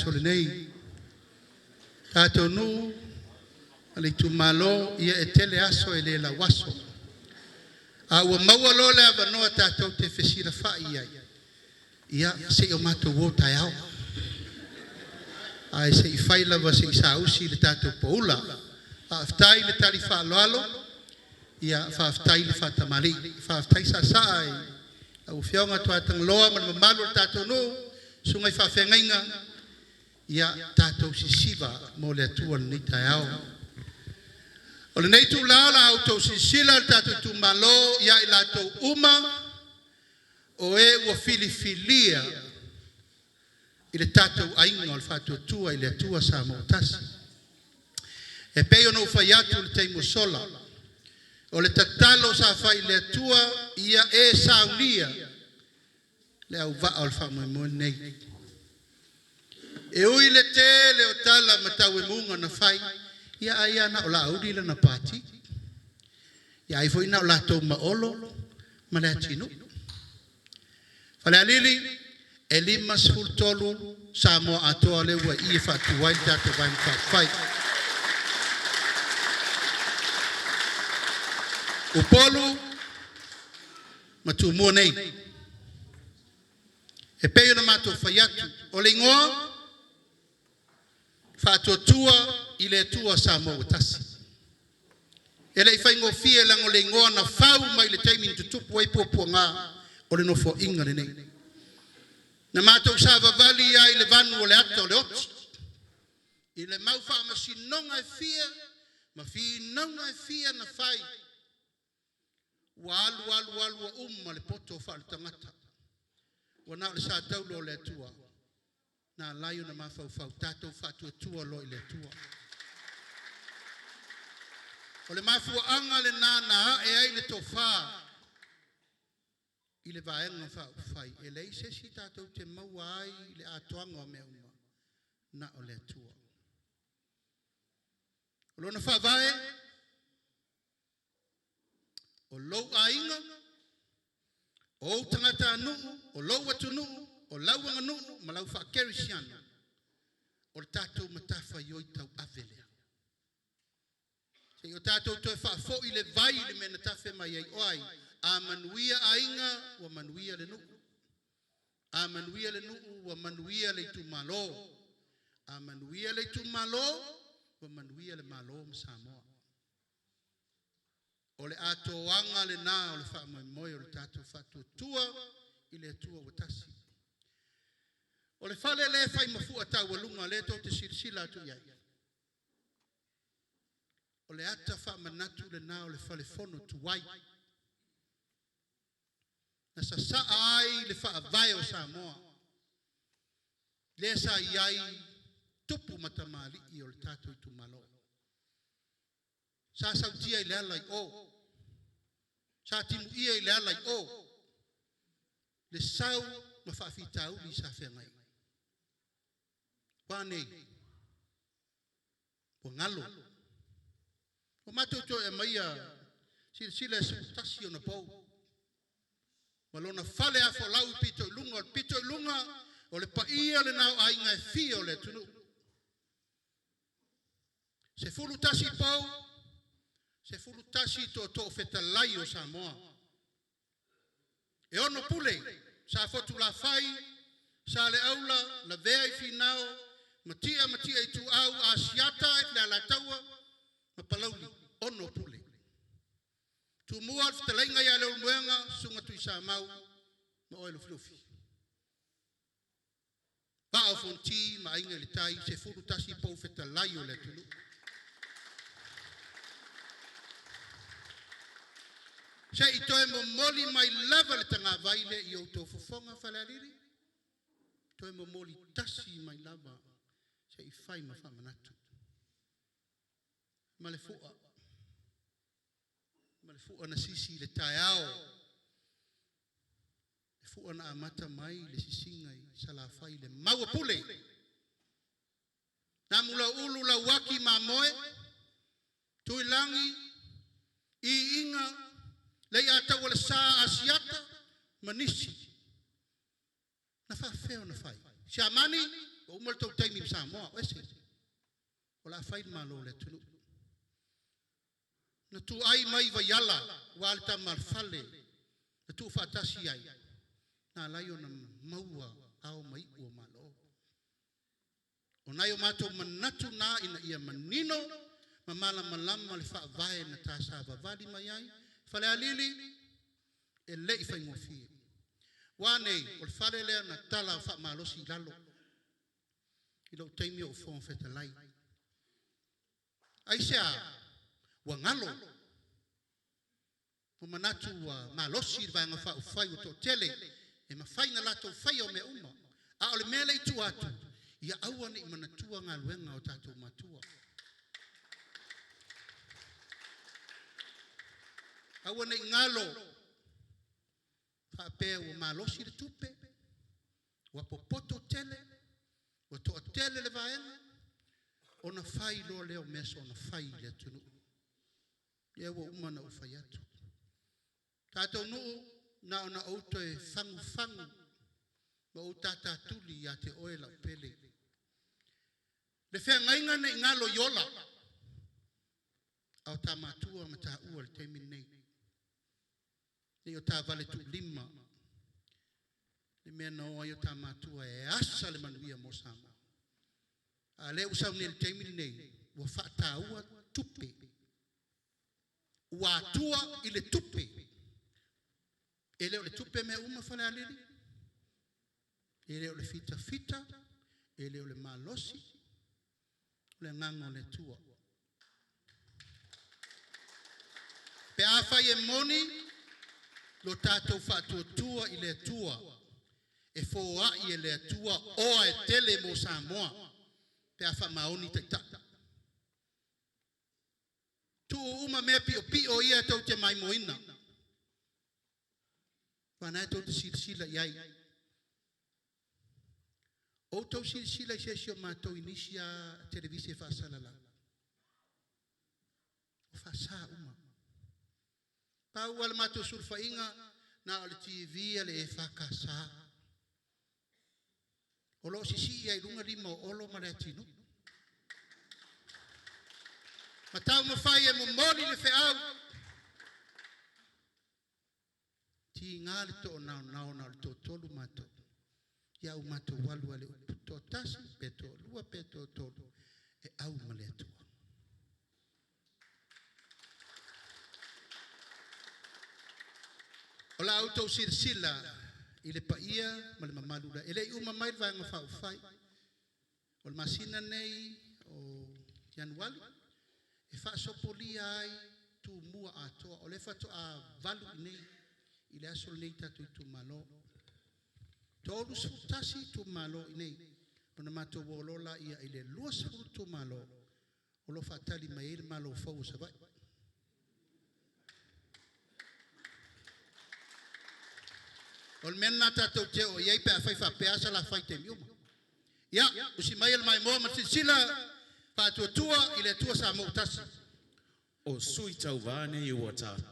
vaiaso lenei. Tatou nuu ma le itumalo, ia e tele aso e le lauaso, a ua maua loa le avanoa tatou te fesilafai ai, ia se i o matou o taeao, ae se i fai lava se i saausi le tatou poula. Faafetai le tali faaaloalo, faafetai le faatamalii, faafetai saasaa i lau Afioga Tuatagaloa ma le mamalu o le tatou nuu, susuga i faafeagaiga, ia tatou sisiva mo le Atua i lenei taeao. O lenei itula o le a outou silasila le tatou itumalo ia i latou uma o e ua filifilia i le tatou aiga o le Faatuatua i le Atua Samoa ua Tasi. E pei ona ou fai atu i le taimi ua sola, o le tatalo sa fai i le Atua, ia e saunia le auvaa o le faamoemoe lenei. E ui i le tele o tala ma tauemuga na fai, ia ai lava na o Laauli lana pati, ia ai foi na o latou ma Olo ma Leatinuu. Falealili, e 53 Samoa atoa lea ua i i e faatu ai le tatou Vaega Faaupufai. Upolu ma Tumua nei. E pei ona matou fai atu, o le igoa, Faatuatua i le Atua Samoa ua Tasi. E le i faigofie leaga o le igoa na fau mai le taimi na tutupu ai puapuaga o le Nofoaiga lenei. Na matou savavali ai i le vanu o le ata o le oti, i le mau faamasinoga e fia ma finauga e fia na fai, ua alu alu alu ua uma le poto faaletagata, ua na o le sa taulo o le Atua na ala ai ona mafaufau tatou faatuatua loa i le Atua. O le mafuaaga lena na ae ai le tofa i le Vaega Faaupufai, e leai se isi tatou te maua ai le atoaga o mea uma, na o le Atua. O lona faavae, o lou aiga, o ou tagatanuu, o lou atunuu, o lau aganuu ma lau faakerisiano, o le tatou matafaioi tauave lea. Se i o tatou toe faafoi le vai i le mea na tafe mai ai. O ai? A manuia aiga, ua manuia le nuu. A manuia le nuu, ua manuia le itumalo. A manuia le itumalo, ua manuia le Malo ma Samoa. O le atoaga lena o le faamoemoe o le tatou faatuatua i le Atua ua tasi. O le fale lea e fai ma fua taualuga lea tou te silasila atu i ai, o le ata faamanatu lena o le fale fono tuai na sasaa ai le faavae o Samoa, lea sa i ai tupu ma tamalii o le tatou itumalo. Sa sautia i le ala i o, sa timuia i le ala i o, le sau ma faafitauli sa feagai. Ua a nei? Ua galo. Ua matou toe aumaia, silasila e 11 ona pou, ma lona fale afolau i pito i luga, o le pito i luga, o le paia lena o aiga e fia o le atunuu. 11 pou, 11 tootoo fetalai o Samoa. E 6 pule, Safotulafai, Saleaula, Lavea i Finao, Matia Matia Ituau, Asiata e le Alataua, ma Palauli, 6 pule. Tumua le fetalaiga ia Leulumoega, Susuga Tuisamau ma oe Lufilufi. Vaa o Fonoti ma Aiga i le Tai, 11 pou fetalai o le atunuu. Se i toe momoli mai lava le tagavai lea i outou fofoga Falealili, toe momoli tasi mai lava se i fai ma faamanatu. Ma le fua na sisi i le taeao, le fua na amata mai le sisiga i Salafai, le maua pule. Namu lauulu lauaki mamoe, Tuilagi, Iiga, Leiataua le Sa Asiata ma nisi. Na faafefea ona fai? Siamani, ua uma le tou taimi Samoa o ese o le a fai le malo o le atunuu. Na tuuai mai Vaiala ua le tama a le fale na tuufaatasi ai na ala ai ona maua ao ma iu o Malo. O nai o matou manatu na ina ia manino ma malamalama le faavae na ta savavali mai ai. Falealili e le i faigofie. Ua a nei, o le fale lea na tala faamalosi i lalo i lou taimi o ou Fofoga Fetalai. Aisea? Ua galo. Ua manatu ua malosi le Vaega Faaupufai ua toatele e mafai ona latou faia mea uma. A o le mea lea i tua atu, ia aua ne i manatua galuega a o tatou matua. Aua ne i galo faapea ua malosi le tupe, ua popoto tele, ua toatele le vaega, ona fai loa lea o mea soona fai i le atunuu. Lea ua uma ona ou fai atu. Tatou nuu, na ona ou toe fagufagu ma ou tatatuli ia te oe lau pele. Le feagaiga ne i galo i ola a o ta matua ma taua i le taimi lenei. Ne i o ta valetuulima le mea na o ai o ta matua e asa le manuia mo Samoa. A o lea ua sau nei i le taimi lenei, ua faataua tupe. Ua atua i le tupe. E le o le tupe mea uma Falealili? E le o le fitafita, e le o le malosi, o le agaga o le Atua. Pe afai e moni lo tatou faatuatua i le Atua, e foai e le Atua oa e tele mo Samoa pe a faamaoni taitai. Tuu uma mea piopio ia tou te maimoaina, aua o lena tou te silasila i ai. O outou silasila i se isi o matou i nisi lava televise faasalalau? O faasa uma. Pau lava le matou sulufaiga, na o le TV a le EFKS o lo o sisii ai i luga lima o Olo ma Leatinuu ma taumafai e momoli le feau, e tiga le toanaonaona na o le toatolu matou, ae ua matou alu lava i le upu toatasi, pe toalua pe toatolu, e au ma le Atua. O la outou silasila i le paia ma le mamalu, e le i uma mai le Vaega Faaupufai. O le masina lenei o Ianuari e faasopolia ai Tumua atoa. O lea faatoa 8 i inei i le aso lenei tatou itumalo. E 31 itumalo i inei, ona matou o loa lea i le 20 itumalo o lo o faatali mai ai le Malo fou o Savaii. O le mea lena tatou te o i ai pe a fai faapea Salafai i taimi uma. Ia, usi maia le maimoa ma le silasila, faatuatua i le Atua Samoa ua tasi. O sui tauva nei ua tapena